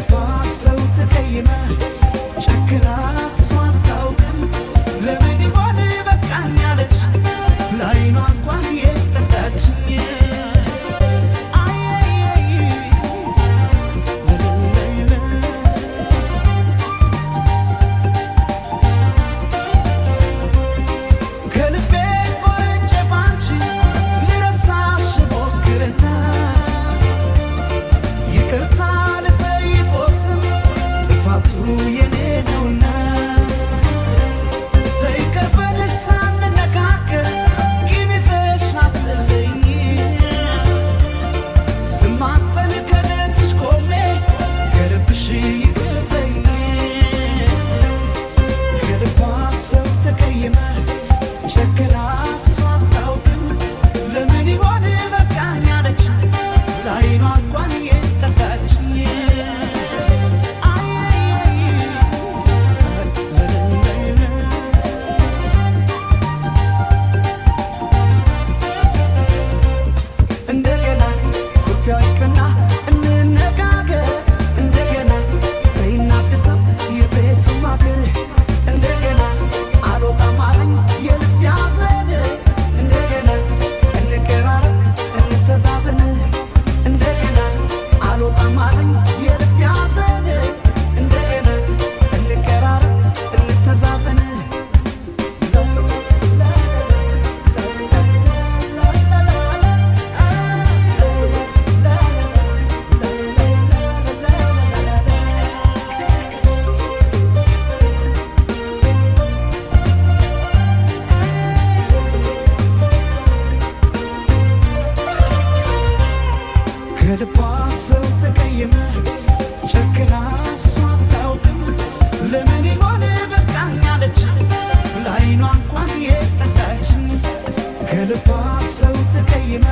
ከልቧ ሰው ተቀይመ ጨክና እሷ አታውቅም። ለምን ይሆን በቃኝ አለች ለዓይኗ እንኳን የጠላችኝ። አይ ከልቤ ቆርጬ ባንቺ ልረሳሽ ሞክርና ይቅርታ ልጠይቆስም ጥፋቱ የኔ ነውና ዘይቅር በልሳን እንነጋገር ቂም ይዘሽ አትለኝ። ስማፀን ከደጅሽ ቆሜ ከልብሽ ይቅር በይኝ። ከልቧ ሰው ተቀይመ ጨክና እሷ አታውቅም። ለምን ይሆን በቃኝ አለች ለዓይኗ እንኳን የጠላችኝ። አይ እንደገና ኩርፊያው ይቅርና እንነጋገር። እንደገና ሳይናድሰው የቤቱ ማገር። እንደገና አልወጣም አለኝ የልብ ያዘን። እንደገና እንቀራረብ እንተዛዘን። እንደገና አልወጣም አለኝ የልብ ያዘን። እንደገና እንቀራረብ እንተዛዘን። ከልቧ ሰው ተቀይመ ጨክና እሷ አታውቅም። ለምን ይሆን በቃኝ አለች ለዓይኗ እንኳን የጠላችኝ። ከልቧ ሰው ተቀይመ